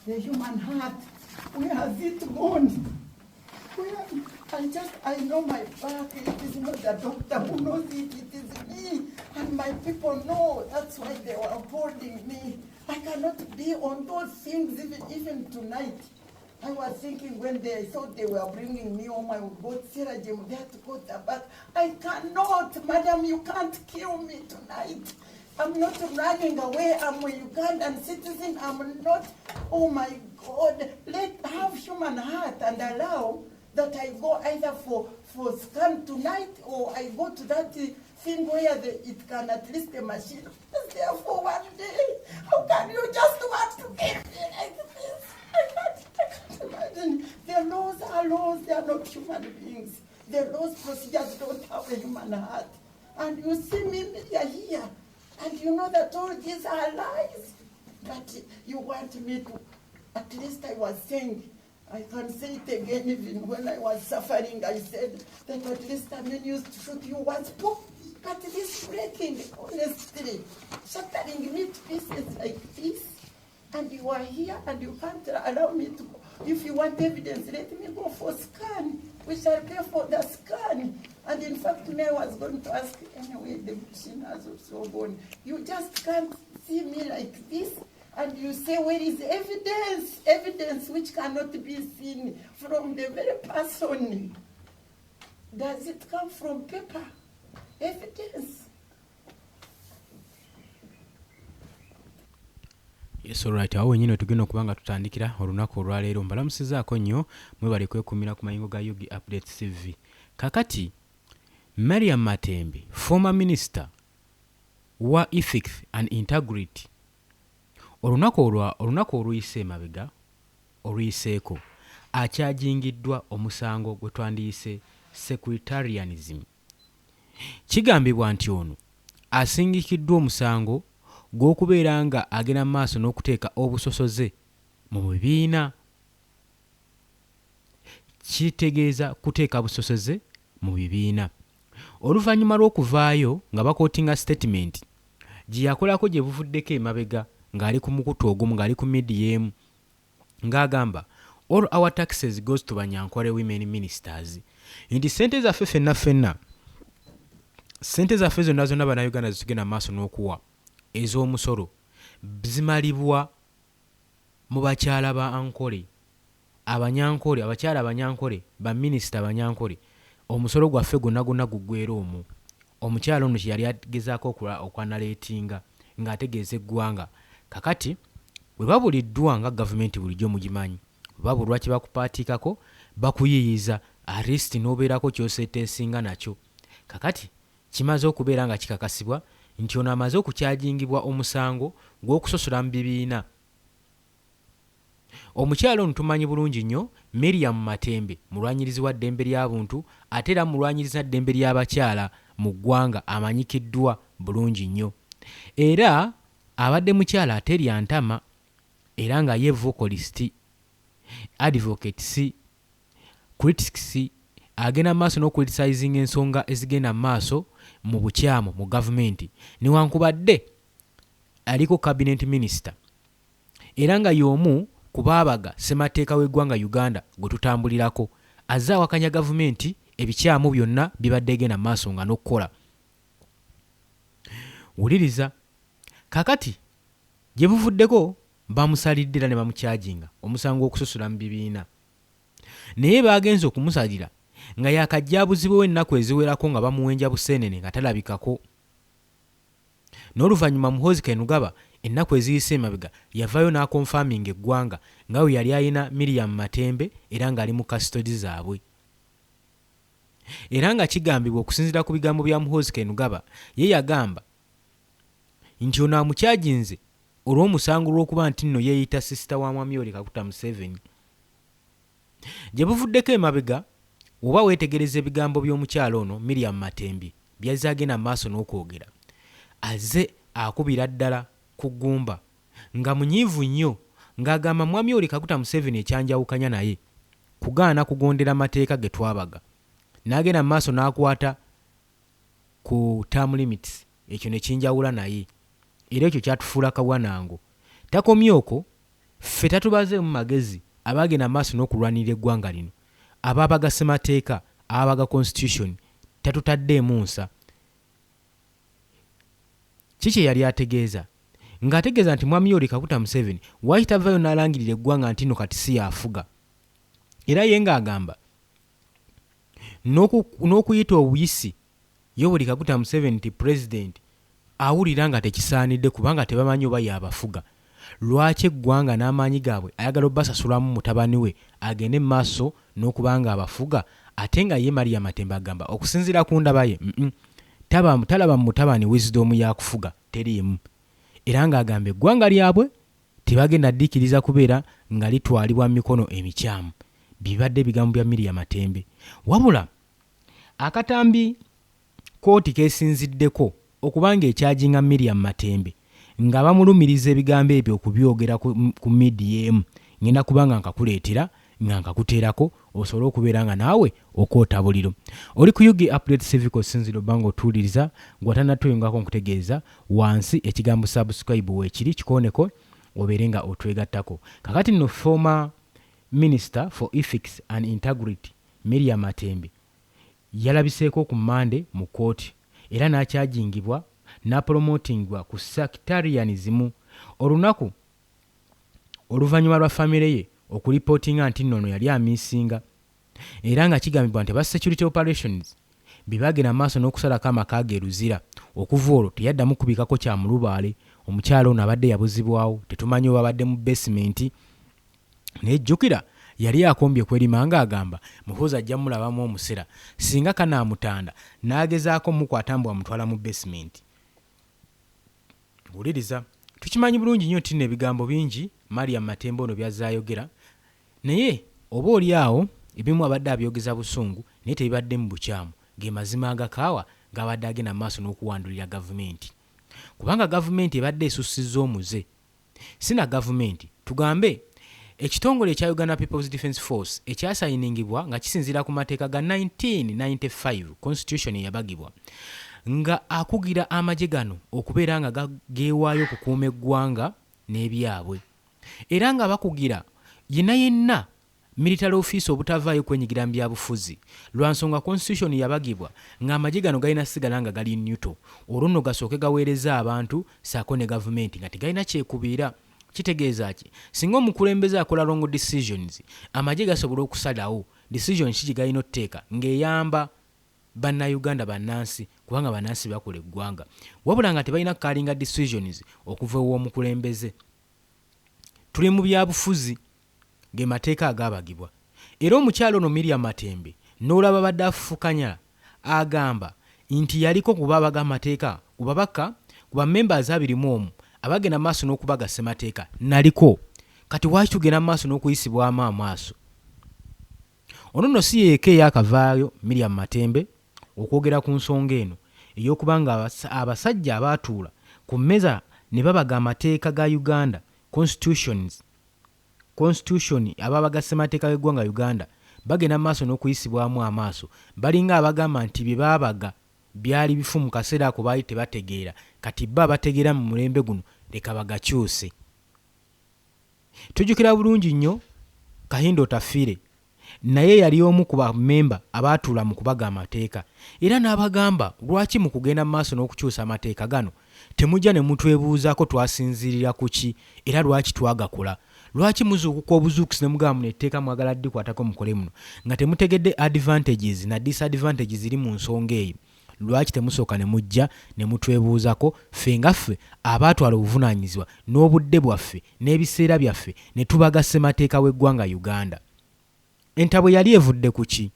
The human heart, where has it gone? Where? I know my back. It is not the doctor who knows it. It is me. And my people know. That's why they were holding me. I cannot be on those things even tonight. I was thinking when they thought they were bringing me home, I would go to Ceragem there to go to back. I cannot, madam, you can't kill me tonight. I'm not running away. I'm a Ugandan citizen. I'm not, oh my God. Let have human heart and allow that I go either for scan tonight or I go to that thing where it can at least the machine is there for one day. How can you just want to kill me like this? I can't imagine. The laws are laws, they are not human beings. The laws procedures don't have a human heart. And you see me here, and you know that all these are lies. But you want me to, at least I was saying, I can say it again, even when I was suffering, I said that at least I mean used to shoot you once, poof, but this breaking, honestly, shattering me to pieces like this, and you are here and you can't allow me to go. If you want evidence, let me go for scan. We shall pay for the scan. And in fact, me, I was going to ask anyway, the machine has also gone. You just can't see me like this. And you say, where is evidence? Evidence which cannot be seen from the very person. Does it come from paper? Evidence. Yes, alright. Awo wenyini tugenda okuba nga tutandikira olunaku olwaleero. Mbalamusizaako nnyo, mwebale kwekuumira ku mayingo ga UG Updates TV. Kakati Mariam Matembe, former minister wa Ethics and Integrity, olunaku oluyise emabega oluyiseeko akyajingiddwa omusango gwe twandiyise sectarianism. Kigambibwa nti ono asingikiddwa omusango gw'okubeera nga agenda mu maaso n'okuteeka obusosoze mu bibiina. Kitegeeza kuteeka busosoze mu bibiina. Oluvannyuma lw'okuvaayo nga bakootinga statement gye yakolako gye buvuddeko emabega ng'ali ku mukutu ogumu, ng'ali ku media emu, ng'agamba all our taxes goes to Banyankole women ministers, nti ssente zaffe ffenna ffenna, ssente zaffe zonna zonna Bannayuganda zitugenda mu maaso n'okuwa ez'omusolo zimalibwa mu bakyala ba Ankole, Abanyankole, abakyala Abanyankole, baminisita Abanyankole, omusolo gwaffe gwonna gwonna guggwera omwo. Omukyala ono kye yali agezaako okwanaleetinga ng'ategeeza eggwanga. Kakati bwe babuliddwa nga gavumenti bulijjo mugimanyi, bwe babulwa kye bakupaatiikako, bakuyiiyiza at least n'obeerako ky'oseeteesinga nakyo. Kakati kimaze okubeera nga kikakasibwa nti ono amaze okukyajingibwa omusango gw'okusosola mu bibiina. Omukyala ono tumanyi bulungi nnyo, Miriam Matembe, mulwanyirizi wa ddembe lya buntu ate era mulwanyiriza ddembe ly'abakyala mu ggwanga, amanyikiddwa bulungi nnyo. Era abadde mukyala aterya ntama, era nga ye vocalist, advocates, critics, agenda mu maaso n'okucriticizinga ensonga ezigenda mu maaso mu bukyamu mu gavumenti, newankubadde aliko cabinet minister, era nga y'omu ku baabaga ssemateeka w'eggwanga Uganda gwe tutambulirako. Azze awakanya gavumenti ebikyamu byonna bibadde egenda mu maaso nga n'okukola. Wuliriza, kakati gye buvuddeko bamusalidde era ne bamukyajinga omusango gw'okusosola mu bibiina. Naye baagenze okumusalira nga yaakajja abuzibwewo ennaku eziwerako nga bamuwenja buseenene nga talabikako. N'oluvannyuma Muhoozi Kainerugaba ennaku eziyise emabega yavaayo n'akonfaminga eggwanga nga bwe yali alina Miriam Matembe era ng'ali mu custody zaabwe. Era nga kigambibwa okusinziira ku bigambo bya Muhoozi Kainerugaba, ye yagamba nti ono amukyajinze olw'omusango olw'okuba nti nno yeeyita sisita wa Mwami Yoweri Kaguta Museveni. Gye buvuddeko emabega oba weetegereza ebigambo by'omukyala ono Miriam Matembe by'azze agenda mu maaso n'okwogera, azze akubira ddala ku ggumba nga munyiivu nnyo ng'agamba Mwami Yoweri Kaguta Museveni ekyanjawukanya naye kugaana kugondera mateeka ge twabaga, n'agenda mu maaso n'akwata ku term limits, ekyo ne kinjawula naye era ekyo kyatufuula kabwanango. Takomye okwo, Ffe tatubazeemu magezi abaagenda mu maaso n'okulwanirira eggwanga lino, abaabaga ssemateeka, abaabaga constitution, tatutaddeemu nsa. Ki kye yali ategeeza? Ng'ategeeza nti Mwami Yoweri Kaguta Museveni lwaki tavaayo n'alangirira eggwanga nti nno kati si y'afuga? Era ye ng'agamba n'okuyita obuyisi Yoweri Kaguta Museveni nti Pulezidenti awulira nga tekisaanidde kubanga tebamanyi oba y'abafuga. Lwaki eggwanga n'amaanyi gaabwe ayagala obasasulamu mutabani we agende mu maaso n'okuba nga abafuga ate nga ye Maria Matembe agamba okusinziira ku ndaba ye mm, taba, talaba mu mutabani wisdom ya kufuga teriimu era ng'agamba eggwanga lyabwe tebagenda ddikiriza kubeera nga litwalibwa mu mikono emikyamu. Bibadde ebigambo bya Miria Matembe. Wabula akatambi kkooti keesinziddeko okuba ng'ekyajinga Miriam Matembe nga bamulumiriza ebigambo ebyo okubyogera ku midiya emu, ngenda kuba nga nkakuleetera nga nkakuteerako osobole okubeera nga naawe okwota buliro. Oli ku UG Update Civic osinzira obba nga otuwuliriza, gwe atannatweyungako nkutegeeza wansi ekigambo subscribe weekiri kikooneko obeere nga otwegattako. Kakati nno former Minister for Ethics and Integrity Miriam Matembe Yalabiseeko ku Mmande mu kkooti era n'akyajingibwa n'apolomootingibwa ku sectarianism olunaku oluvannyuma lwa famire ye okulipootinga nti nno ono yali amiisinga era nga kigambibwa nti aba Security Operations be baagenda mu maaso n'okusalako amaka ge e Luzira. Okuva olwo teyaddamu kubikako kya mulubaale. Omukyala ono abadde yabuzibwawo tetumanyi oba abadde mu beesimenti. Naye jjukira yali akombye kwerima nga agamba Muhoozi ajja mulabamu omusera singa kanaamutanda n'agezaako omukwata mbu amutwala mu basement. Wuliriza. Tukimanyi bulungi nnyo nti nno ebigambo bingi Mariam Matembe ono by'azze ayogera naye oba oli awo ebimu abadde abyogeza busungu naye tebibaddemu bukyamu ge mazima agakaawa g'abadde agenda mu maaso n'okuwandulira gavumenti kubanga gavumenti ebadde esussizza omuze Si na gavumenti. Tugambe, ekitongole ekya Uganda People's Defence Force ekyasayiningibwa nga kisinziira ku mateeka ga 1995 Constitution eyabagibwa nga akugira amagye gano okubeera nga geewaayo okukuuma eggwanga n'ebyabwe era nga bakugira yenna yenna Military officer obutavaayo kwenyigira mu byabufuzi lwa nsonga constitution yabagibwa nga amagye gano galina sigala nga gali neutral olwo nno gasooke gaweereze abantu saako ne gavumenti nga tegalina kyekubiira. Kitegeeza ki? Singa omukulembeze akola wrong decisions amagye gasobola okusalawo decision ki gyegalina otuteeka nga eyamba Bannayuganda bannansi kubanga bannansi bebakola eggwanga wabula nga tebalina kukalinga decisions okuva ew'omukulembeze. Tuli mu byabufuzi. Ge mateeka agaabagibwa. Era omukyala ono Miriam Matembe n'olaba abadde afufukanya agamba nti yaliko ku baabaga amateeka ku babaka ku ba members 21 abagenda maaso n'okubaga ssemateeka naliko kati waaki tugenda mu maaso n'okuyisibwamu amaaso. Ono nno si ye yekka eyakavaayo Miriam Matembe okwogera ku nsonga eno ey'okuba nga abasajja abaatuula ku mmeza ne babaga amateeka ga Uganda, Constitutions, Constitution, ababaga ssemateeka w'eggwanga Uganda bagenda mu maaso n'okuyisibwamu amaaso balinga abagamba nti bye baabaga byali bifu mu kaseera ako baali tebategeera kati bbo abategeera mu mulembe guno leka bagakyuse. Tujjukira bulungi nnyo Kahinda Otafiire naye yali omu ku ba mmemba abaatuula mu kubaga amateeka era n'abagamba lwaki mu kugenda mu maaso n'okukyusa amateeka gano temujja ne mutwebuuzaako twasinziirira ku ki era lwaki twagakola? Lwaki muzuukuka obuzuukusi ne mugamba muno etteeka mwagala ddikwatako mukole muno nga temutegedde advantages na disadvantages ziri mu nsonga eyo? Lwaki temusooka ne mujja ne mutwebuuzako ffe nga ffe abaatwala obuvunaanyizibwa n'obudde bwaffe n'ebiseera byaffe ne tubaga ssemateeka w'eggwanga Uganda? Entabwe yali evudde ku ki?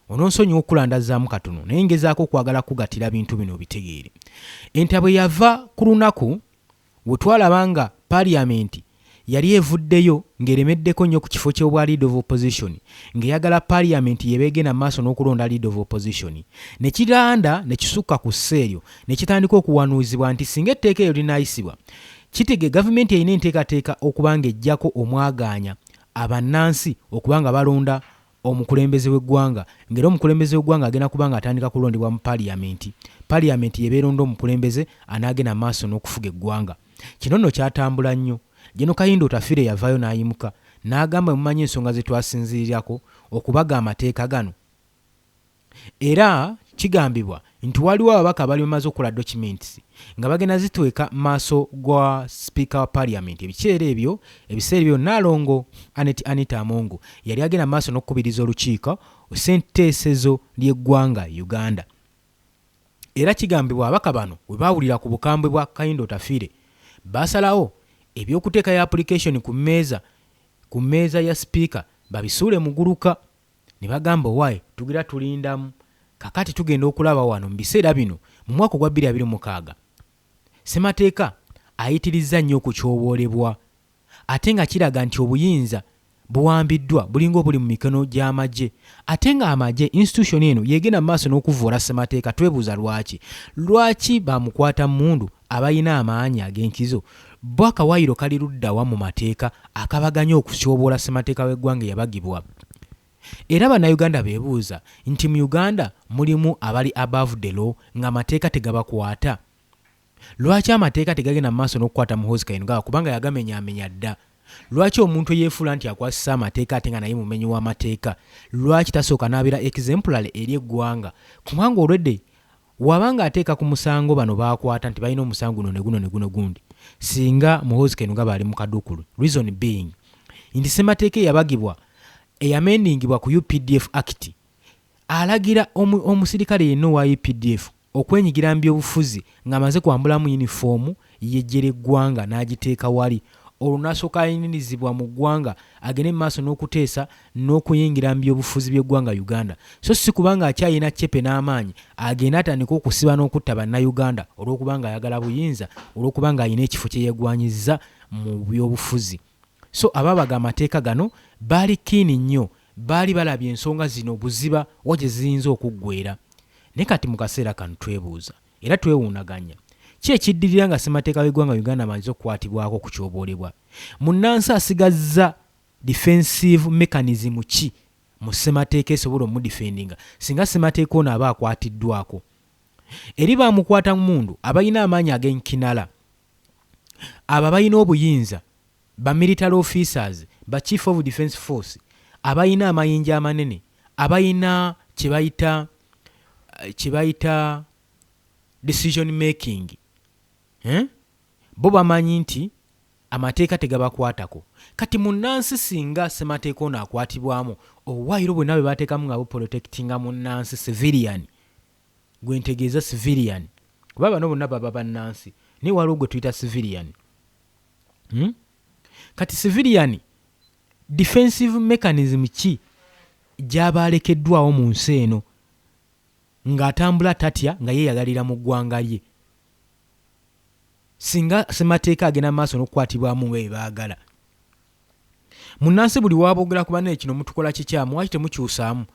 Ononsonyiwa okukulandazzaamu katono naye ngezaako okwagala kukugattira bintu bino obitegeere. Entabwe yava ku lunaku we twalaba nga Parliament yali evuddeyo ng'eremeddeko nnyo ku kifo ky'obwa Leader of Opposition ng'eyagala Parliament y'eba egenda mu maaso n'okulonda Leader of Opposition ne kiranda ne kisukka ku ssa eryo ne kitandika okuwanuuzibwa nti singa etteeka eryo linaayisibwa kitege gavumenti erina enteekateeka okuba ng'eggyako omwagaanya abannansi okuba nga balonda omukulembeze w'eggwanga ng'era omukulembeze w'eggwanga agenda kuba ng'atandika kulondebwa mu Parliament. Parliament y'eba eronda omukulembeze anaagenda mu maaso n'okufuga eggwanga. Kino nno kyatambula nnyo General Kahinda Otafiire yavaayo n'ayimuka n'agamba, mumanyi ensonga ze twasinziirirako okubaga amateeka gano. Era kigambibwa nti waliwo ababaka abali bamaze okukola documents nga bagenda zitweka maaso gwa sipiika wa parliament. Ebiseera ebyo ebiseera ebyo Nnaalongo Annet Anita Among yali agenda maaso n'okukubiriza olukiiko ssenteesezo ly'eggwanga Uganda. Era kigambibwa ababaka bano bwe baawulira ku bukambwe bwa Kahinda Otafiire baasalawo eby'okuteekayo application ku mmeeza ku mmeeza ya sipiika babisuule muguluka. Ne bagamba, owaaye tugira tulindamu. Kakati tugenda okulaba wano mu biseera bino mu mwaka ogwa 2026 ssemateeka ayitirizza nnyo okutyoboolebwa ate nga kiraga nti obuyinza buwambiddwa, bulinga obuli mu mikono gy'amagye, ate nga amagye institution eno yegenda mu maaso n'okuvvoola ssemateeka. Twebuuza lwaki lwaki bamukwata mmundu abalina amaanyi ag'enkizo bo akawaayiro kali luddawa mu mateeka akabaganya okutyoboola ssemateeka w'eggwanga eyabagibwa? Era Bannayuganda beebuuza nti mu Uganda mulimu abali above the law ng'amateeka tegabakwata? Lwaki amateeka tegagenda mu maaso n'okukwata Muhoozi Kainerugaba kubanga yagamenyaamenya dda? Lwaki omuntu eyeefuula nti akwasisa amateeka ate nga naye mumenyi w'amateeka lwaki tasooka n'abeera exemplary eri eggwanga? Kubanga already waba ng'ateeka ku musango bano baakwata nti balina omusango guno ne guno ne guno gundi, singa Muhoozi Kainerugaba ali mu kaduukulu. Reason being nti ssemateeka eyabagibwa eyamendingibwa ku UPDF Act alagira omusirikale yenna owa UPDF okwenyigira mu byobufuzi ng'amaze kwambulamu yunifoomu y'eggye ly'eggwanga n'agiteeka wali, olwo n'asooka ayinirizibwa mu ggwanga agende mu maaso n'okuteesa n'okuyingira mu byobufuzi by'eggwanga Uganda, so si kuba ng'akyalina ccepe n'amaanyi agende atandike okusiba n'okutta Bannayuganda olw'okuba ng'ayagala buyinza olw'okuba ng'alina ekifo kye yeegwanyiza mu byobufuzi. So abaabaga amateeka gano baali keen nnyo, baali balabye ensonga zino buziba wa gye ziyinza okuggweera. Naye kati mu kaseera kano twebuuza era twewuunaganya, ki ekiddirira nga ssemateeka w'eggwanga Uganda amaze okukwatibwako okutyoboolebwa? Munnansi asigazza defensive mechanism ki mu ssemateeka esobola omudifendinga singa ssemateeka ono aba akwatiddwako? Eri bamukwatammundu abalina amaanyi ag'enkinala, abo abalina obuyinza, ba military officers, ba chief of defence force, abalina amayinja amanene, abalina kye bayita decision making, eh? Bo bamanyi nti amateeka tegabakwatako. Kati munnansi singa ssemateeka ono akwatibwamu, obuwaayiro bwonna bwe bateekamu nga buprotectinga munnansi civilian, gwe ntegeeza civilian, kuba bano bonna baba bannansi, naye waliwo gwe tuyita civilian. Kati civilian defensive mechanism ki gy'aba alekeddwawo mu nsi eno ng'atambula tatya nga yeeyagalira mu ggwanga lye singa ssemateeka agenda mu maaso n'okukwatibwamu nga bwe baagala? Munnansi buli waboogera ku banne, kino mutukola kikyamu, lwaki temukyusaamu,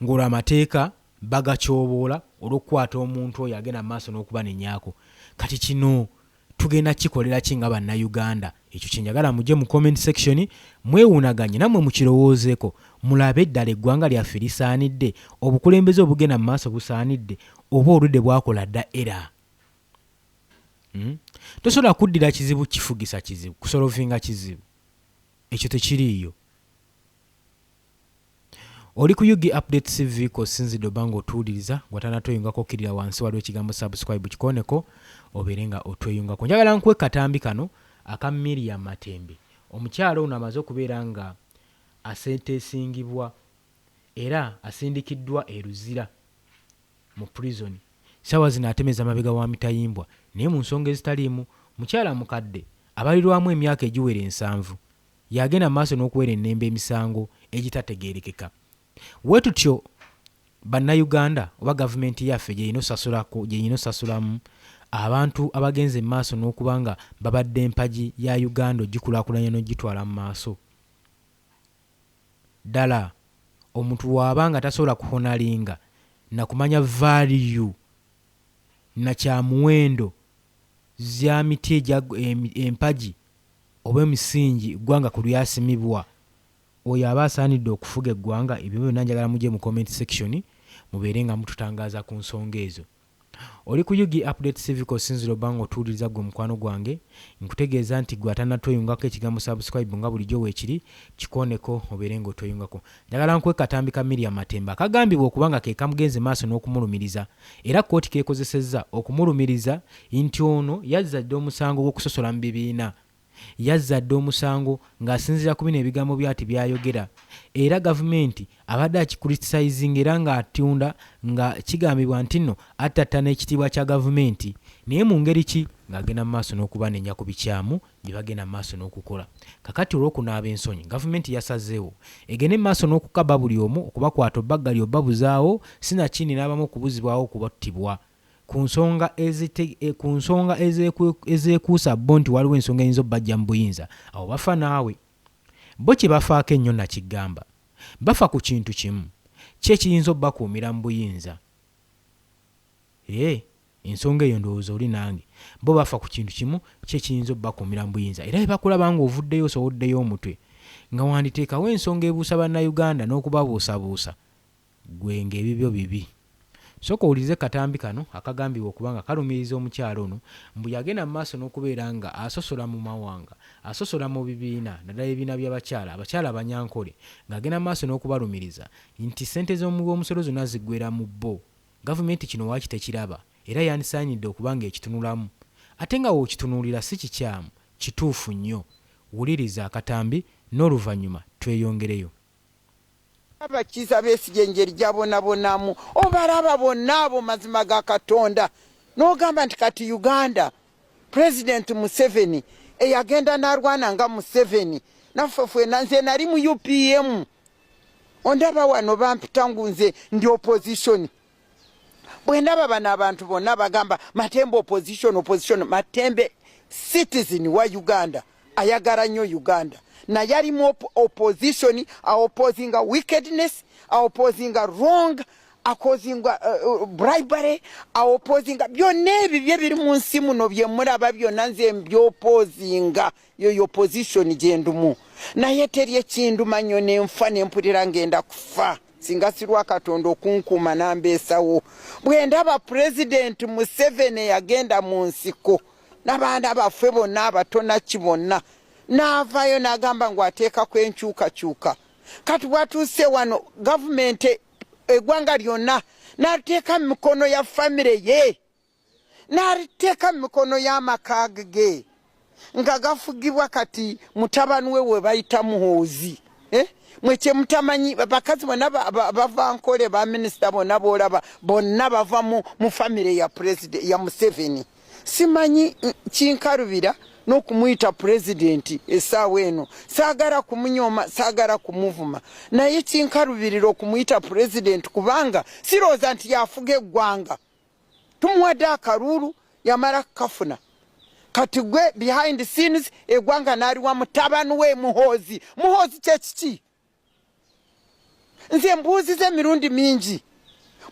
ng'olwo amateeka bagatyoboola olw'okukwata omuntu oyo agenda mu maaso n'okubanenyaako. Kati kino tugenda kikolera ki nga Bannayuganda? Ekyo kye njagala mujje mu comment section mwewuunaganye nammwe mukirowoozeeko, mulabe ddala eggwanga lyaffe lisaanidde obukulembeze obugenda mu maaso, busaanidde oba oludde bwakola dda era? Tosobola kuddira kizibu kifugisa kizibu kusolovinga kizibu, ekyo tekiriiyo. Oli ku UG Update CV kw'osinzidde oba ng'otuwuliriza. Gw'atanatweyungako, kkirira wansi waliwo ekigambo subscribe, kikooneko obeere nga otweyungako. Njagala nkuwe katambi kano aka Miriam Matembe. Omukyala ono amaze okubeera nga asenteesingibwa era asindikiddwa e Luzira mu prison. Ssaawa zino atemeza mabega wa mitayimbwa naye mu nsonga ezitaliimu. Mukyala mukadde abalirwamu emyaka egiwera 70 y'agenda mu maaso n'okuwerennemba emisango egitategeerekeka. Weetutyo Bannayuganda oba gavumenti yaffe gy'erina osasulako gy'erina osasulamu abantu abagenze mu maaso n'okuba nga babadde empagi ya Uganda ogikulaakulanya n'ogitwala mu maaso. Ddala omuntu waaba nga tasobola kuhonalinga na kumanya value na kya muwendo zya miti egya empagi oba emisingi eggwanga ku lyasimibwa, oyo aba asaanidde okufuga eggwanga? Ebyo byonna njagala mujje mu comment section mubeere nga mututangaaza ku nsonga ezo. Oli ku Ug Update Civic osinzira obba nga otuwuliriza ggwe mukwano gwange. Nkutegeeza nti ggwe atannatweyungako ekigambo subscribe nga bulijjo weekiri, kikooneko obeere nga otweyungako. Njagala nkuwe katambi ka Miriam Matembe akagambibwa okuba nga ke kamugenze maaso n'okumulumiriza era kkooti keekozesezza okumulumiriza nti ono yazza dda omusango gw'okusosola mu bibiina. Yazza dda omusango ng'asinziira ku bino ebigambo byati by'ayogera era gavumenti abadde akicriticizinga era ng'atunda nga kigambibwa ntinno attattana ekitiibwa kya gavumenti naye mu ngeri ki ng'agenda mu maaso n'okubanenya ku bikyamu bye bagenda mu maaso n'okukola. Kakati olw'okunaaba ensonyi, gavumenti yasazeewo egende mu maaso n'okukaba buli omu okubakwata obbaggalya obbabuzaawo sinakindi n'abamu okubuzibwawo okubattibwa ku nsonga ku nsonga ezeekuusa bo nti waliwo ensonga eyinza obbajja mu buyinza awo bafa naawe. Bo kye bafaako ennyo nakigamba bafa ku kintu kimu, ki ekiyinza obbakuumira mu buyinza? Eeh ensonga eyo ndowooza oli nange. Bo bafa ku kintu kimu, ki ekiyinza obbakuumira mu buyinza? Era bwe bakulaba ng'ovuddeyo osowoddeyo omutwe nga wanditeekawo ensonga ebuusa Bannayuganda n'okubabuusabuusa, ggwe ng'ebibyo bibi. Sooka owulirize katambi kano akagambibwa okuba nga kalumiriza omukyala ono mbu yagenda mu maaso n'okubeera nga asosola mu mawanga, asosola mu bibiina naddala ebibiina by'abakyala, abakyala Abanyankole ng'agenda mu maaso n'okubalumiriza nti ssente z'omuwi w'omusolo zonna ziggweera mu bo. Gavumenti kino waaki tekiraba era yandisaanidde okuba ng'ekitunulamu. Ate nga w'okitunuulira si kikyamu, kituufu nnyo. Wuliriza akatambi n'oluvannyuma tweyongereyo. Olaba Kiiza Besigye engeri gyabonabonamu, obalaba bonna abo mazima ga Katonda n'ogamba nti kati Uganda President Museveni eyagenda n'alwana nga Museveni naffe fwena nze nali mu UPM ondaba wano bampita ngu nze ndi opposition bwe ndaba bano abantu bonna bagamba Matembe opposition opposition Matembe citizen wa Uganda ayagala nnyo Uganda naye ali mu opposition aopposinga wickedness aopposinga wrong akozinga bribery aopposinga byonna ebyo ebiri mu nsi muno byemulaba byonna nze mbyopozinga yoyo opposition gyendumu naye teri ekinduma nnyo nenfa nempulira ngenda kufa singa sirwa Katonda okunkuuma nambeesawo bwe ndaba Pulezidenti Museveni eyagenda mu nsiko n'abaana baffe bonna abato naki bonna n'avaayo n'agamba ngu ateekako enkyukakyuka kati bwatuuse wano gavumenti eggwanga lyonna n'ateeka mu mikono ya famire ye n'aliteeka mu mikono y'amaka ge nga gafugibwa kati mutabani we we bayita Muhoozi eh? mwe kyemutamanyi bakazi bonna bava Nkole ba minisita bonna boolaba bonna bava mu famire ya president ya Museveni simanyi kinkalubira n'okumuyita pulezidenti essaawa eno saagala kumunyooma saagala kumuvuma naye kinkalubirira okumuyita pulezidenti kubanga sirowooza nti yafuga eggwanga tumuwadde akaluulu yamala kukafuna kati gwe behind scenes eggwanga n'aliwa mutabani we Muhoozi. Muhoozi kyekiki? Nze mbuuziza emirundi mingi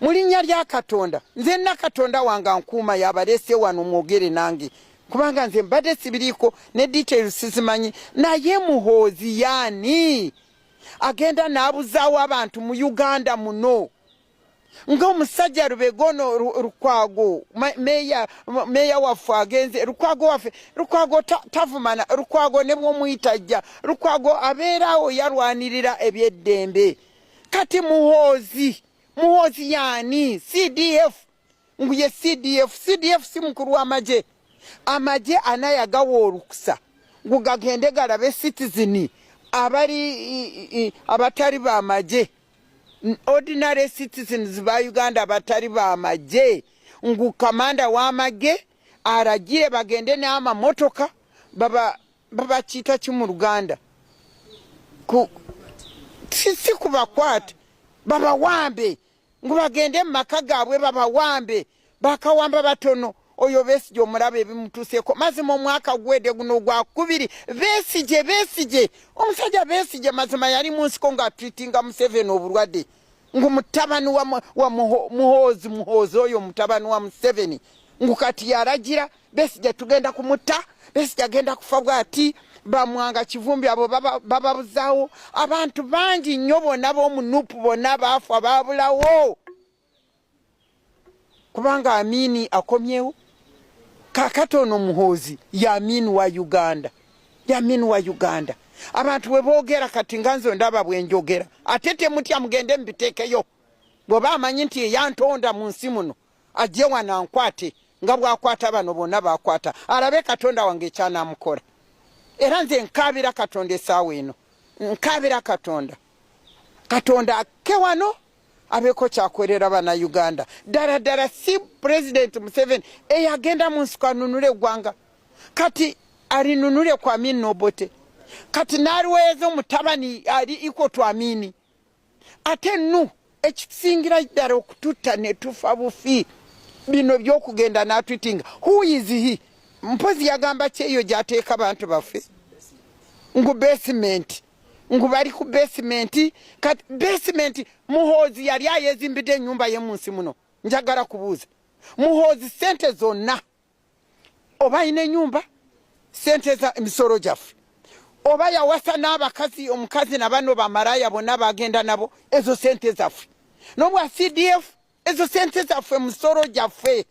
mu linnya lya Katonda nze nna Katonda wange ankuuma yabaleese wano mwogere nange kubanga nze mbadde sibiriiko ne details sizimanyi naye Muhoozi yaani agenda n'abuzaawo abantu mu Uganda muno ng'omusajja Lubega ono Lukwago meeya waffe agenze Lukwago waffe Lukwago tavumana Lukwago ne bw'omuyita ajja Lukwago abeeraawo yalwanirira ebyeddembe kati Muhoozi Muhoozi yaani CDF ngu ye CDF CDF si mukulu w'amagye amagye anayagawa olukusa ngu gagende galabe citizen abali abatali b'amagye ordinary citizens ba Uganda abatali b'amagye ngu kamanda w'amagye aragire bagende n'amamotoka baba babakiyita ki mu Luganda si kubakwata babawambe ngu bagende mu maka gaabwe babawambe bakawamba batono oyo Besigye omulaba ebimutuuseeko mazima omwaka gwede guno gwakubiri Besigye Besigye omusajja Besigye mazima yali mu nsiko ng'atreatinga Museveni obulwadde ngu mutabani wa Muhoozi Muhoozi oyo mutabani wa Museveni ngu kati yalagira Besigye tugenda kumutta Besigye agenda kufa bwati bamwanga Kivumbi abo bababuzaawo abantu bangi nnyo bonna b'omunupu bonna baafa baabulawo. Kubanga Amini akomyewo. Kakati ono Muhoozi ye Amini wa Uganda, ye Amini wa Uganda. Abantu bwe boogera kati nga nze ndaba bwe njogera, ate temutya, mugende mubiteekeyo. Bw'oba amanyi nti eyantonda mu nsi muno ajje wano ankwate nga bw'akwata bano bonna b'akwata, alabe Katonda wange ekyanamukola. Era nze nkaabira Katonda essaawa eno, nkaabira Katonda. Katonda akke wano abeeko kyakolera Bannayuganda. Ddala ddala si Pulezidenti Museveni eyagenda mu nsiko anunule eggwanga, kati alinunule ku Amin n'Obote, kati n'aliweereza omutabani ali equal to Amini. Ate nu ekisingira ddala okututta ne tufa bufi, bino by'okugenda n'atwitinga who is he. Mpozi yagamba ki eyo gy'ateeka abantu baffe ngu basement, ngu bali ku basement. Kati basement, Muhoozi yali ayezimbidde ennyumba ye mu nsi muno. Njagala kubuuza Muhoozi, sente zonna oba alina ennyumba, sente za emisolo gyaffe, oba yawasa n'abakazi, omukazi na bano bamaraya bonna bagenda nabo, ezo sente zaffe, n'obwa CDF, ezo sente zaffe, musolo gyaffe.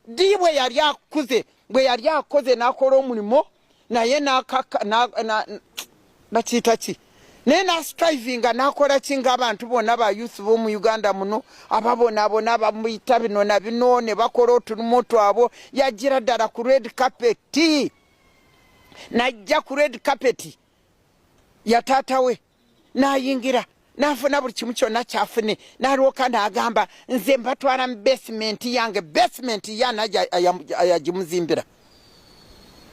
Ddi bwe yali akuze, bwe yali akoze n'akola omulimu naye bakiyita ki, naye nastrivinga n'akola ki ng'abantu bonna ba youth b'omu Uganda muno ababonaabona bamuyita bino na bino ne bakola otulimu twabo. Yagira ddala ku red carpet, najja ku red carpet ya taata we, n'ayingira n'afuna buli kimu kyonna kyafune, n'alwoka n'agamba nze mbatwala mu basement yange. Basement yani yagimuzimbira?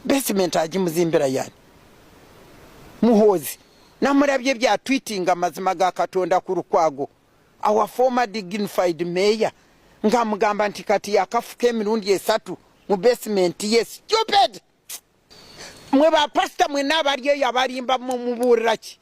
Basement agimuzimbira yani Muhoozi? Namulabye bya tweeting, amazima ga Katonda, ku Lukwago, our former dignified mayor, ng'amugamba nti kati yakafuka emirundi 3 mu basement ye. Stupid! Mwe bapasita mwenna abali eyo abalimba, mubuulira ki?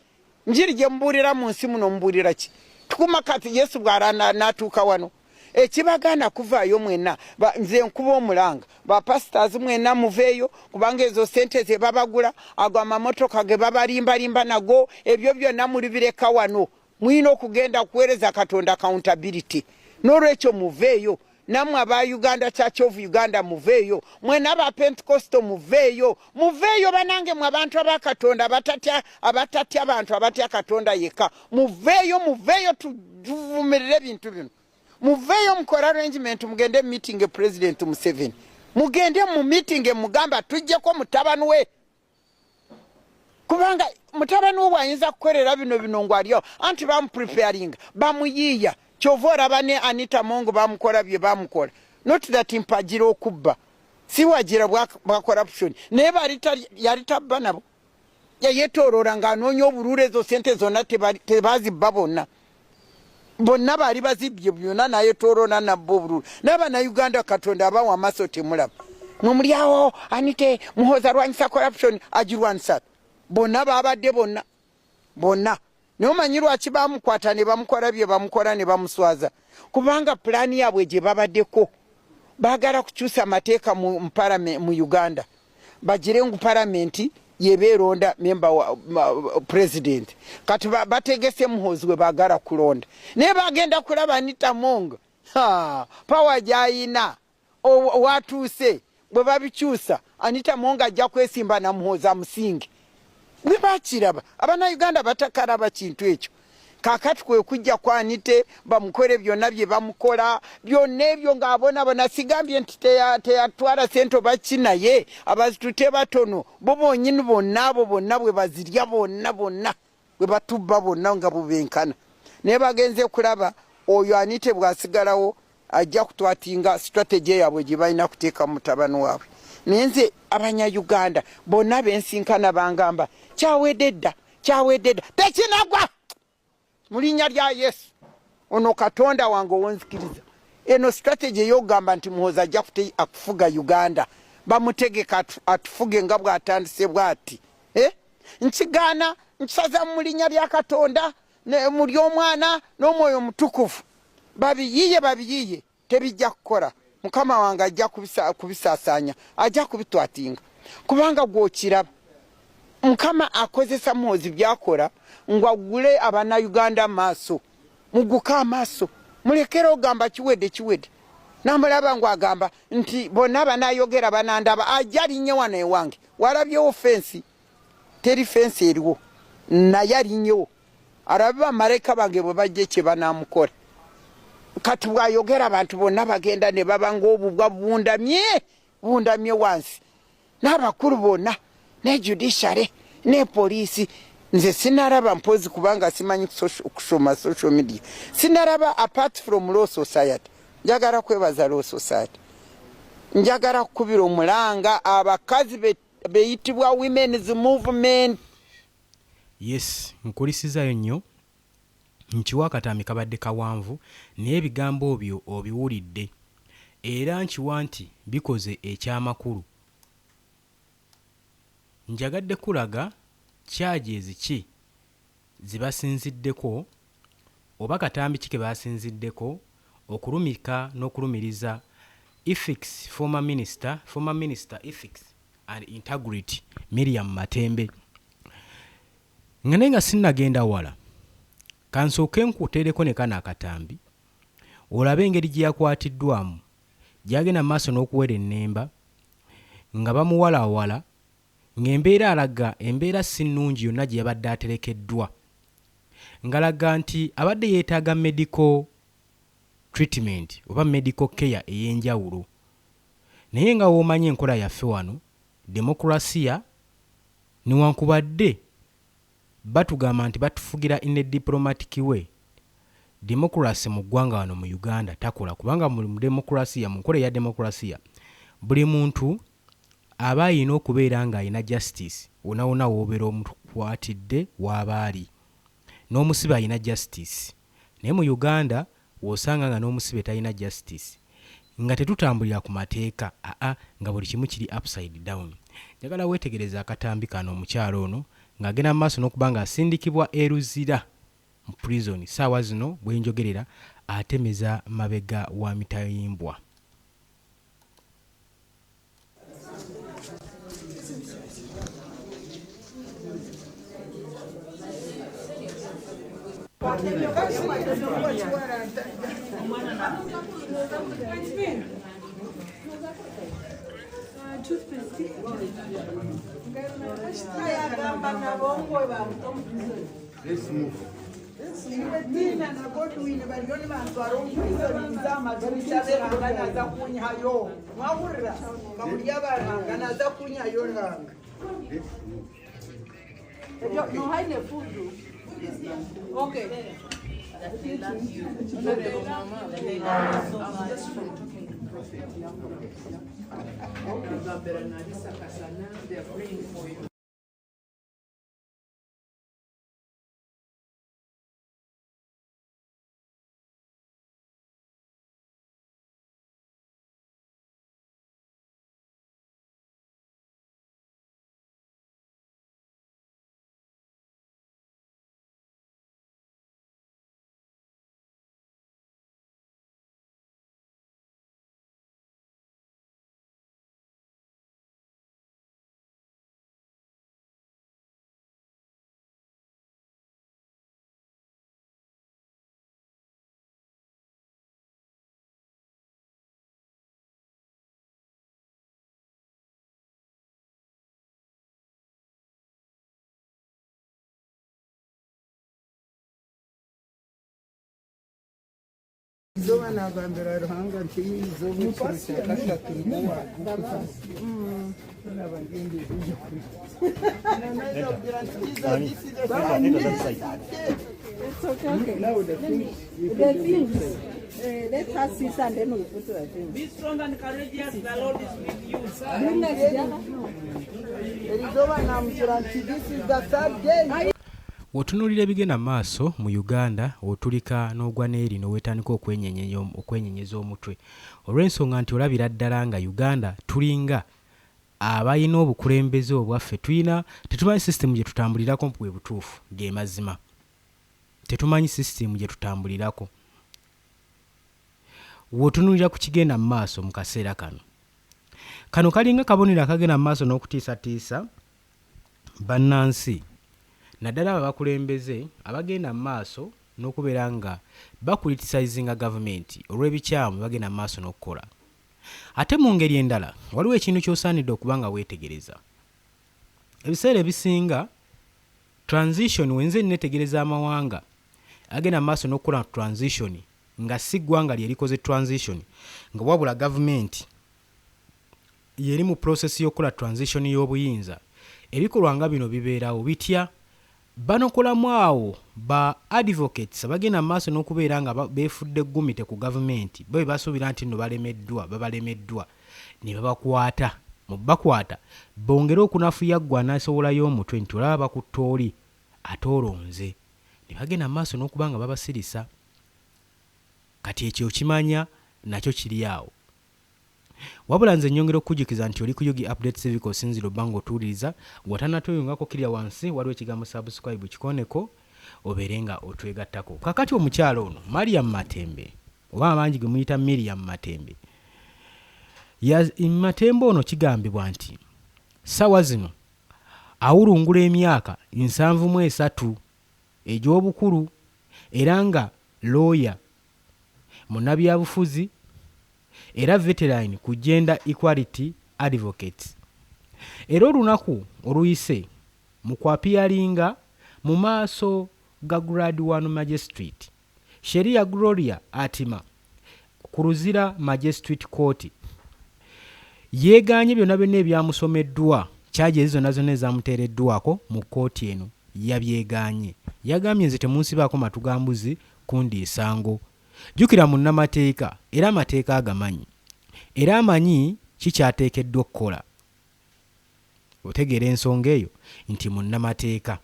Njiri gye mubuulira mu nsi muno, mubuulira ki? Tukuma kati Yesu bw'ala n'atuuka wano ekibagaana kuvaayo mwenna. Nze nkuba omulanga, bapasitaazi mwenna muveeyo, kubanga ezo sente ze babagula, ago amamotoka ge babalimbalimba nago, ebyo byonna mulibireka wano. Mulina okugenda kuweereza Katonda, accountability. N'olwekyo muveeyo. Nammwe aba Uganda Church of Uganda muveeyo, mwena aba Pentecostal muveeyo, muveeyo banange. Mwe abantu abakatonda abatatya, abatatya abantu, abatya Katonda yekka, muveeyo, muveeyo tuvumirire ebintu bino. Muveeyo mukole arrangement, mugende mu meeting President Museveni, mugende mu meeting mugamba tujjeko mutabani we, kubanga mutabani we bwayinza kukolera bino bino ngu aliawo anti bamupreparinga, bamuyiiya. Kyova olaba ne Anita Among bamukola bye bamukola. Not that mpagira okubba, siwagira bwa corruption, naye bali yali tabba nabo, yayetoloola ng'anoonya obululu. Ezo sente zonna tebazibba bonna bonna, baali bazibbye byonna, nayetoloola nabba obululu. N'abannayuganda Katonda abawa amaaso, temulaba. Mwe muli awo anite Muhoozi alwanyisa corruption, agirwanisa bonna babadde bonna bonna. Naye omanyi lwaki bamukwata ne bamukola bye bamukola ne bamuswaza? Kubanga pulaani yaabwe gye babaddeko, baagala kukyusa amateeka mu Uganda, bagire ngu palamenti yeba eronda memba wa president. Kati bategese Muhoozi we baagala kulonda, naye bagenda kulaba Anita Among power gyayina watuuse. Bwe babikyusa, Anita Among ajja kwesimba na Muhoozi amusinge. Bwe bakiraba, Abannayuganda batakalaba kintu ekyo. Kakati kwe kujja ku Anite bamukole byonna bye bamukola byonna ebyo ng'abonabona. Sigambye nti teyatwala sente oba ki, naye abazitute batono bo bonyini bonna, abo bonna bwe bazirya bonna bonna, bwe batubba bonna nga bubenkana. Naye bagenze kulaba oyo Anite bw'asigalawo ajja kutwatinga strategy yaabwe gye balina kuteeka mutabani waabwe. Naye nze Abanyayuganda bonna bensinkana bangamba kyawedde dda, kyawedde dda. Tekinagwa mu linnya lya Yesu. Ono Katonda wange owonzikiriza, eno strategy ey'okugamba nti Muhoozi ajja akufuga Uganda, bamutegeka atufuge nga bw'atandise bw'ati, eh? Nkigaana, nkisaza mu linnya lya Katonda, mu ly'Omwana n'Omwoyo Omutukuvu. Babiyiye, babiyiye, tebijja kukola. Mukama wange ajja kubisaasaanya, ajja kubitwatinga, kubanga gwokiraba Mukama akozesa Muhoozi byakola ngu agule Abannayuganda amaaso. Muguke amaaso, mulekere ogamba kiwedde, kiwedde. Namulaba ngu agamba nti bonna banayogera banandaba, ajja alinnye wano ewange. Walabyewo fensi? Teri fensi eriwo, naye alinnyewo alabe bamalayika bange bwe bajja kye banamukola. Kati bwayogera abantu bonna bagenda ne baba ng'obubwa bundamye bundamye wansi, n'abakulu bonna ne judiciary ne poliisi. Nze sinaraba, mpozi kubanga simanyi kusoma social media, sinaraba apart from Law Society. Njagala kwebaza Law Society, njagala kukubira omulanga abakazi beyitibwa women's movement. Yes, nkulisizayo nnyo. Nkiwa akatambi kabadde kawanvu, naye ebigambo byo obiwulidde era nkiwa nti bikoze ekyamakulu. Njagadde kulaga charges ki ze basinziddeko oba katambi ki ke basinziddeko okulumika n'okulumiriza Ethics former minister Ethics and Integrity Miriam Matembe. Nga naye nga sinnagenda wala, kansooke nkuteereko ne kano akatambi olabe engeri gye yakwatiddwamu, gy'agenda mu maaso n'okuwera ennemba nga bamuwalawala, ng'embeera alaga embeera si nnungi yonna gye yabadde aterekeddwa, ng'alaga nti abadde yeetaaga medical treatment oba medical care ey'enjawulo. Naye nga w'omanyi enkola yaffe wano, demokurasiya, newankubadde batugamba nti batufugira in a diplomatic way, democracy mu ggwanga wano mu Uganda takola, kubanga mu demokurasiya, mu nkola eya demokurasiya, buli muntu aba ayina okubeera ng'alina justice wonna wonna w'obeera omukwatidde w'aba ali, n'omusibe alina justice. Naye mu Uganda w'osanga nga n'omusibe talina justice, nga tetutambulira ku mateeka, aa nga buli kimu kiri upside down. Njagala weetegereza akatambi kano, omukyalo ono ng'agenda mu maaso n'okuba ng'asindikibwa e Luzira mu prison. Saawa zino bwe njogerera atemeza mabega wa mitayimbwa. Let's move. Tina na Godwin bariyo nibantwara omu prison, nza Ruhanga naza kunyihayo. Mwahurira nga Ruhanga naza kunyihayo, Ruhanga. Let's move. No, haine food. Okay. Honorable Mama, I'm just from talking to Prophet. Gambera Nalisa Kasana, they are praying for you. Izooba nagambira Ruhanga nti izooba ekiro kya kashatu nibwo wagukuza naba ngendeze. It's okay, okay. Now the things you The put them things. inside. Let us sit and then we put the things. Be strong and courageous. The Lord is with you. Goodness, yeah. Erizooba namugira nti this is the third day. W'otunuulira ebigenda mu maaso mu Uganda, otulika n'ogwa n'eri n'oweetandika okwenyenyeza omutwe, olw'ensonga nti olabira ddala nga Uganda tulinga abalina obukulembeze obwaffe tulina, tetumanyi sisitemu gye tutambulirako bwe butuufu. Ge mazima, tetumanyi sisitemu gye tutambulirako. W'otunuulira ku kigenda mu maaso mu kaseera kano, kano kalinga kabonero akagenda mu maaso n'okutiisatiisa bannansi, naddala abo abakulembeze abagenda mu maaso. n'okubeera nga bakulitisayizinga gavumenti olw'ebikyamu bagenda mu maaso n'okukola. Ate mu ngeri endala, waliwo ekintu ky'osaanidde okuba nga weetegereza. Ebiseera ebisinga transition, wenze netegereza amawanga agenda mu maaso n'okukola transition nga si ggwanga lye likoze transition, nga wabula gavumenti yeri mu process y'okukola transition y'obuyinza, ebikolwa nga bino bibeerawo bitya? Banokolamu awo ba advocates abagenda mu maaso n'okubeera nga beefudde gumite ku gavumenti, bo be basuubira nti nno balemeddwa, babalemeddwa ne babakwata. Mu bakwata bongere okunafuya ggwe anaasowolayo omutwe nti olaba bakutta oli ate olonze, ne bagenda mu maaso n'okuba nga babasirisa. Kati ekyo okimanya nakyo kiri awo. Wabula nze nnyongera okukujjukiza nti oli ku Yugi Update Civic, osinzira obba ng'otuwuliriza ng'otannatweyungako, kirya wansi waliwo ekigambo subscribe, kikoneko obeere nga otwegattako. Kakati omukyala ono Mariam Matembe, oba abangi gwe muyita Miriam Matembe, Matembe ono kigambibwa nti ssaawa zino awulungula emyaka 73 egy'obukulu, era nga looya, munnabyabufuzi era veteran ku Gender Equality Advocates. Era olunaku oluyise mu kwappearinga mu maaso ga Grade 1 Magistrate Sheria Gloria Atima ku Luzira Magistrate Court, yeegaanye byonna byonna ebyamusomeddwa, charges zonna zonna ezamuteereddwako mu kkooti eno yabyegaanye. Yagambye, "Nze temunsibaako matu ga mbuzi kundiisa ngo." Jjukira munnamateeka, era amateeka agamanyi, era amanyi kikyateekeddwa okukola. Otegeera ensonga eyo nti munnamateeka.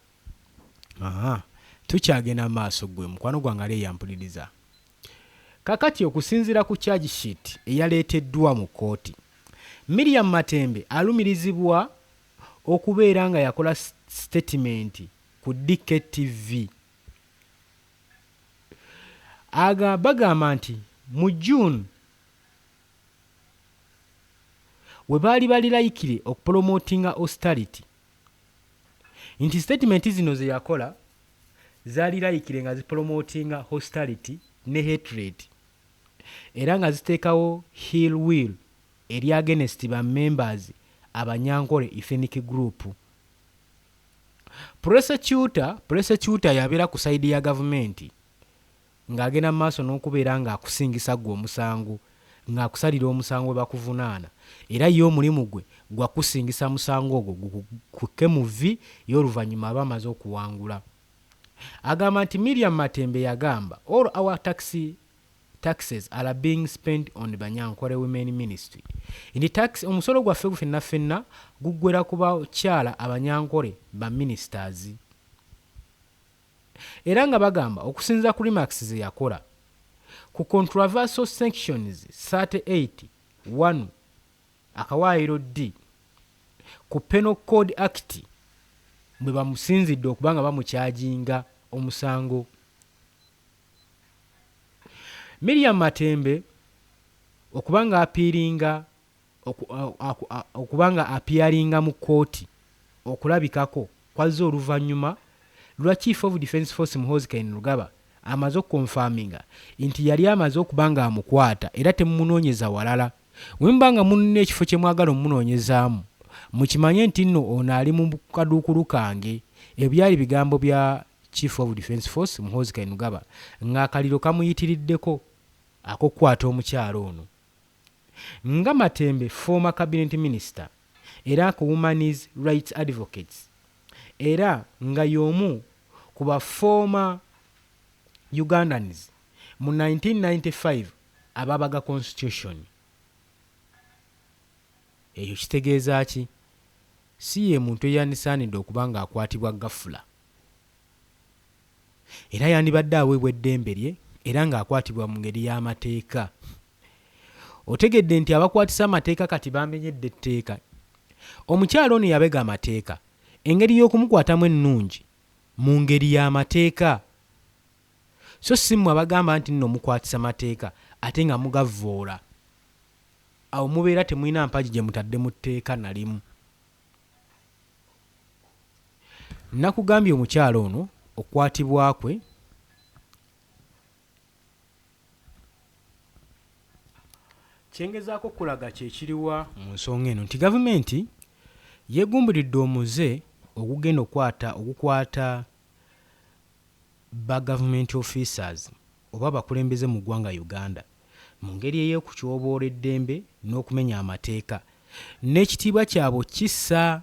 Aha, tukyagenda maaso, gwe mukwano gwange ali eyampuliriza. Kakati okusinziira ku charge sheet eyaleeteddwa mu kkooti, Miriam Matembe alumirizibwa okubeera nga yakola statement ku DKTV. Aga bagamba nti mu June we baali bali likely okupromotinga austerity, nti statement zino ze yakola zaali likely nga zipromotinga hostility ne hatred, era nga ziteekawo ill will eri against ba members Abanyankole ethnic group. Prosecutor yabeera ku side ya gavumenti ng'agenda mu maaso n'okubeera ng'akusingisa ggwe omusango, ng'akusalira omusango gwe bakuvunaana, era ye omulimu gwe gwa kusingisa musango ogwo gukukke mu vvi ye oluvannyuma aba amaze okuwangula. Agamba nti Miriam Matembe yagamba, "All our taxes are being spent on Banyankore Women Ministry," nti tax, omusolo gwaffe ffenna ffenna guggwera ku bakyala Abanyankole ba ministers. Era nga bagamba okusinziira ku remarks ze yakola ku controversial sections 38 1 akawaayiro D ku Penal Code Act bwe bamusinzidde okuba nga bamucharginga omusango. Miriam Matembe okuba nga appearinga, okuba nga appearinga mu kkooti, okulabikako kwazze oluvannyuma lwa Chief of Defence Force Muhoozi Kainerugaba amaze okuconfirminga nti yali amaze okuba nga amukwata era temumunoonyeza walala. Bwe muba nga mulina ekifo kye mwagala omunoonyezaamu, mukimanye nti nno ono ali mu kaduukulu kange. Ebyo byali bigambo bya Chief of Defence Force Muhoozi Kainerugaba ng'akaliro kamuyitiriddeko ak'okukwata omukyala ono. Nga Matembe former cabinet minister era ku Women's Rights Advocates, era nga y'omu ku ba former Ugandans mu 1995 ababaga constitution. Ekyo kitegeeza ki? Si ye muntu eyandisaanidde okuba ng'akwatibwa gafula, era yandibadde aweebwa eddembe lye era ng'akwatibwa mu ngeri y'amateeka. Otegedde nti abakwatisa amateeka kati bamenyedde etteeka. Omukyala ono yabega amateeka, engeri y'okumukwatamu ennungi mu ngeri y'amateeka, so si mmwe abagamba nti nno mukwatisa mateeka ate nga mugavvoola. Awo mubeera temulina mpagi gye mutadde mu tteeka nalimu. Nakugambye omukyala ono okukwatibwa kwe Kyengezaako okukulaga kye kiriwa mu nsonga eno nti gavumenti yeegumburidde omuze ogugenda okukwata ogukwata ba gavumenti officers oba abakulembeze mu ggwanga Uganda mu ngeri ey'okutyoboola eddembe n'okumenya amateeka n'ekitiibwa kyabwe okukissa.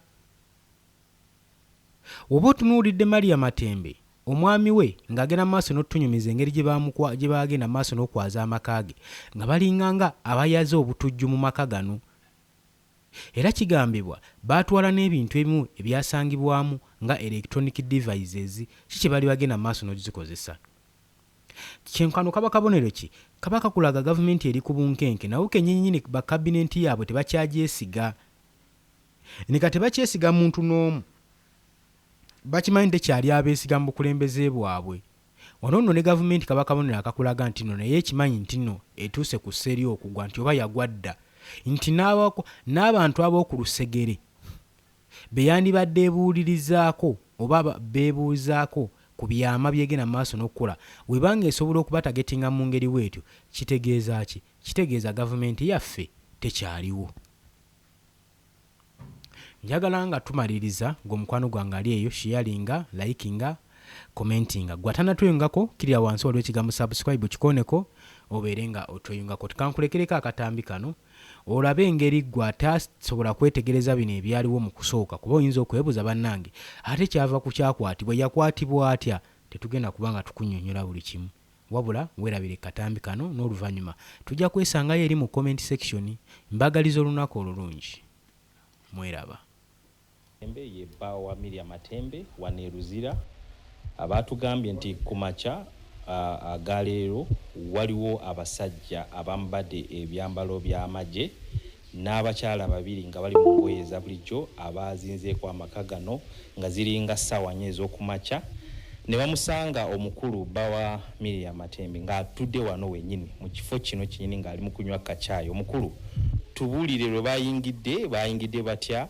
Woba otunuulidde Maria Matembe omwami we ng'agenda mu maaso n'otunyumiza engeri gye bagenda mu maaso n'okwaza amaka ge nga balinga nga abayaze obutujju mu maka gano. Era kigambibwa baatwala n'ebintu ebimu ebyasangibwamu nga electronic devices ki kye bali bagenda mu maaso n'ozikozesa. Kyenkano kaba kabonero ki? Kaba kakulaga gavumenti eri ku bunkenke nabo kennyininyini ba kabinenti yaabwe tebakyagyesiga. Nika tebakyesiga muntu n'omu. Bakimanyi tekyali abeesiga mu bukulembeze bwabwe. Wano nno ne gavumenti kaba kabonero akakulaga nti nno naye ekimanyi nti nno etuuse ku ssa ery'okugwa nti oba yagwa dda nti n'abantu ab'oku lusegere be yandibadde ebuulirizaako oba beebuuzaako ku byama by'egenda mu maaso n'okukola weba ng'esobola okubatagetinga mu ngeri bw'etyo kitegeeza ki? Kitegeeza gavumenti yaffe tekyaliwo. Njagala nga tumaliriza ng'omukwano gwange ali eyo sharinga, likinga, commentinga. Gwe atanatweyungako kirira wansi waliwo ekigambo subscribe kikooneko obeere nga otweyungako. Kankulekereko akatambi kano olabe engeri ggwe atasobola kwetegereza bino ebyaliwo mu kusooka kuba oyinza okwebuuza bannange ate kyava ku kyakwatibwa yakwatibwa atya tetugenda kuba nga tukunnyonnyola buli kimu wabula weerabire katambi kano n'oluvannyuma tujja kwesangayo eri mu comment section. Mbagaliza olunaku olulungi mweraba. Matembe ye bba wa Miria Matembe wano e Luzira abaatugambye nti ku makya aga leero waliwo abasajja abambadde ebyambalo by'amagye n'abakyala babiri nga bali mu ngoye eza bulijjo abaazinzeeko amaka gano nga ziringa ssaawa nnya ez'okumakya ne bamusanga omukulu bba wa Miria Matembe ng'atudde wano wennyini mu kifo kino kinnyini ng'ali mu kunywa kacaayi. Omukulu tubuulire lwe bayingidde, bayingidde batya,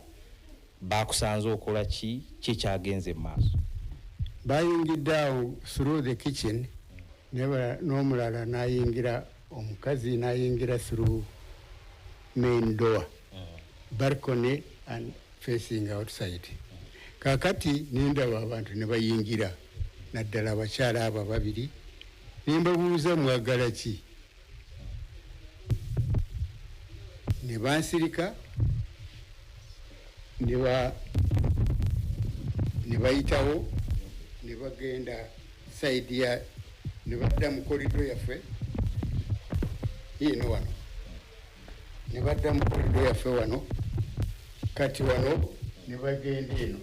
bakusanze okola ki, ki ekyagenze mu maaso? Bayingidde awo through the kitchen n'omulala n'ayingira omukazi n'ayingira through main door, balcony and facing outside. Kaakati nendaba abantu ne bayingira naddala abakyala abo babiri ne mbabuuza mwagala ki ne bansirika ne bayitawo ne bagenda side ya ne badda mu corridor yaffe ino wano ne badda mu corridor yaffe wano kati wano ne bagenda eno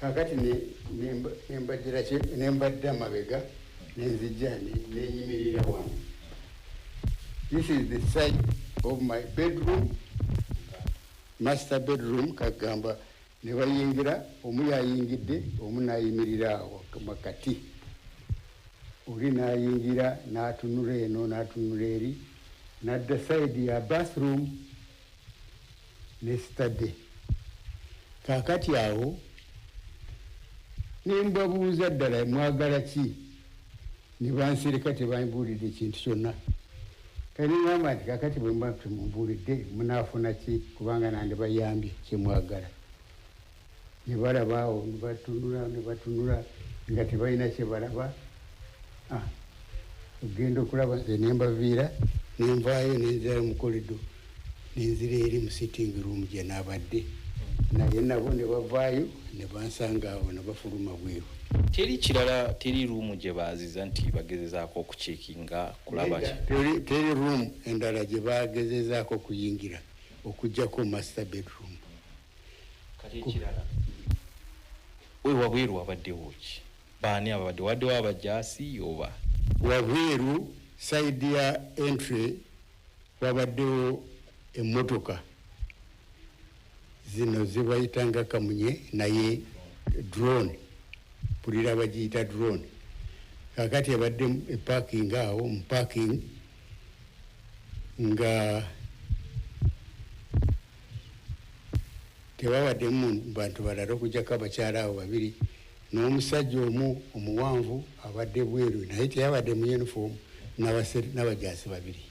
kakati ne mbadda mabega nenzijja nenyimirira wano. This is the side of my bedroom, master bedroom. Kagamba ne bayingira omu yayingidde omu n'ayimirira awo makati oli n'ayingira n'atunula eno n'atunula eri n'adda side ya bathroom ne study. Kaakati awo ne mbabuuza ddala mwagala ki ne bansirika tebambuulidde ekintu kyonna. Kale ngamba nti kaakati bwe mba temumbuulidde munaafuna ki kubanga nandibayambye kye mwagala. Ne balaba awo ne batunula ne batunula nga tebalina kye balaba. Ogenda okulaba nze ne mbaviira ne nvaayo ne nzira mu corridor ne nzira eri mu sitting room gye naabadde naye nabo ne bavaayo ne bansanga awo ne bafuluma bweru. Teri kirala, teri ruumu gye baaziza nti bagezezaako okucekinga kulaba ki? Teri ruumu endala gye bagezezaako okuyingira okuggyako master bedroom. Kati ekirala we wabweru wabaddewo ki? Baani ababadde? Waddewo abajaasi oba? Wabweru side ya entry wabaddewo emmotoka zino zibayitanga kamunye naye drone, mpulira bagiyita drone. Kaakati ebadde eparking awo mu parking nga tebabaddemu bantu balala okuggyako abakyala abo babiri N'omusajja omu omuwanvu abadde bweru, naye teyabadde mu uniform, n'abajaasi babiri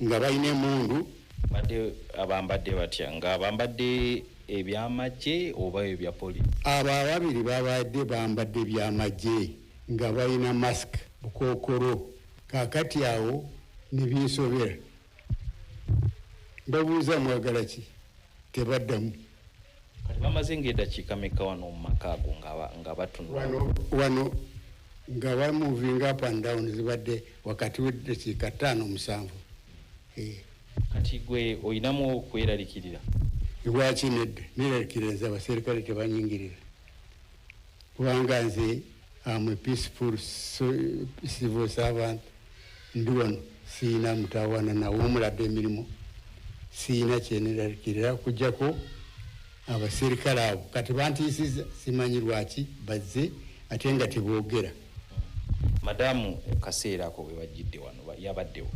nga balina emundu. Badde abambadde batya? Nga bambadde ebyamagye oba ebya poliisi? Abo ababiri babadde bambadde byamagye nga balina mask, bukookolo. Kaakati awo ne binsobera, mbabuuza, "Mwagala ki?" Tebaddamu. Kati bamaze ng'eddakiika meka wano mu maka ago nga batunula? Wano nga bamoving up and down, zibadde wakati w'eddakiika 5, 7. Kati gwe oyinamu okweraliikirira? Lwaki nedda? Neraliikirira nze abaserikale tebanyingirira, kubanga nze am a peaceful civil servant. Ndi wano siina mutawaana, nawumuladde emirimu, siina kyeneralikirira okuggyako abaserikale abo. Kati bantiisiza, simanyi lwaki bazze ate nga teboogera. Madamu kaseera ako bwe bajjidde wano yabaddewo?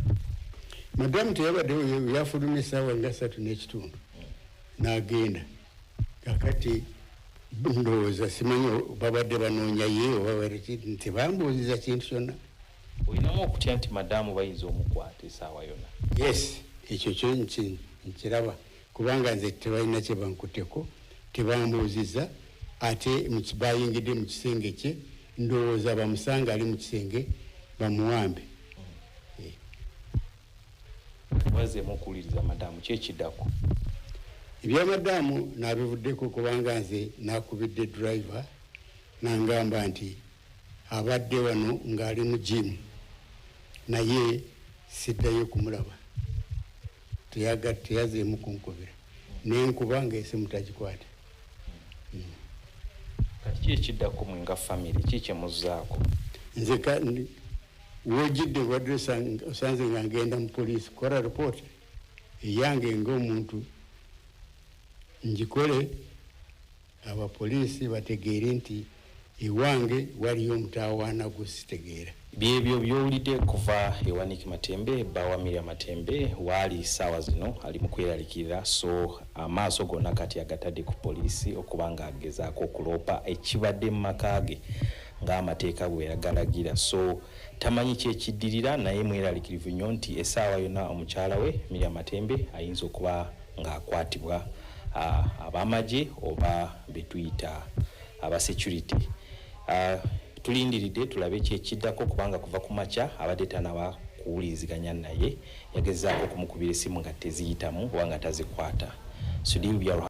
Madamu teyabaddewo, yafulumya essaawa nga 3:30 n'agenda. Kakati ndowooza simanyi babadde banoonya ye oba tebambuuziza kintu kyonna. Olinamu okutya nti madamu bayinza omukwata essaawa yonna? Yes, ekyo kyo nkiraba, kubanga nze tebalina kye bankutteko, tebambuuziza, ate bayingidde mu kisenge kye, ndowooza bamusanga ali mu kisenge bamuwambe. Wazeemu okuwuliriza madamu, ki ekiddako? Ebyamadaamu nabivuddeko, kubanga nze nakubidde driver nangamba nti abadde wano ng'ali mu gym, naye siddayo kumulaba. Teyazeemu kunkubira, nenkuba ngaesimu tagikwata. Kati ki ekiddako mwe nga famire? Ki kyemuzaako? Nze wojidde wadde osanze nga ngenda mu poliisi kukola ripooti eyange ng'omuntu, ngikole abapoliisi bategeere nti ewange waliyo omutawaana gwesitegeera. Byebyo byowulidde kuva ewa Nick Matembe, bba wa Miriam Matembe. Waali saawa zino ali mu kweraliikirira, so amaaso gonna kati agatadde ku poliisi okuba nga agezaako okuloopa ekibadde mu maka ge ng'amateeka bwe galagira. So tamanyi kyekiddirira, naye mweraliikirivu nnyo nti essaawa yonna omukyala we Miriam Matembe ayinza okuba ng'akwatibwa ab'amagye oba betuyita aba security. Tulindiridde tulabe ki ekiddako, kubanga kuva ku makya abadde tanaba kuwuliziganya naye. Yagezaako okumukubira esimu nga teziyitamu oba nga tazikwata. Sudhir Byaruhanga.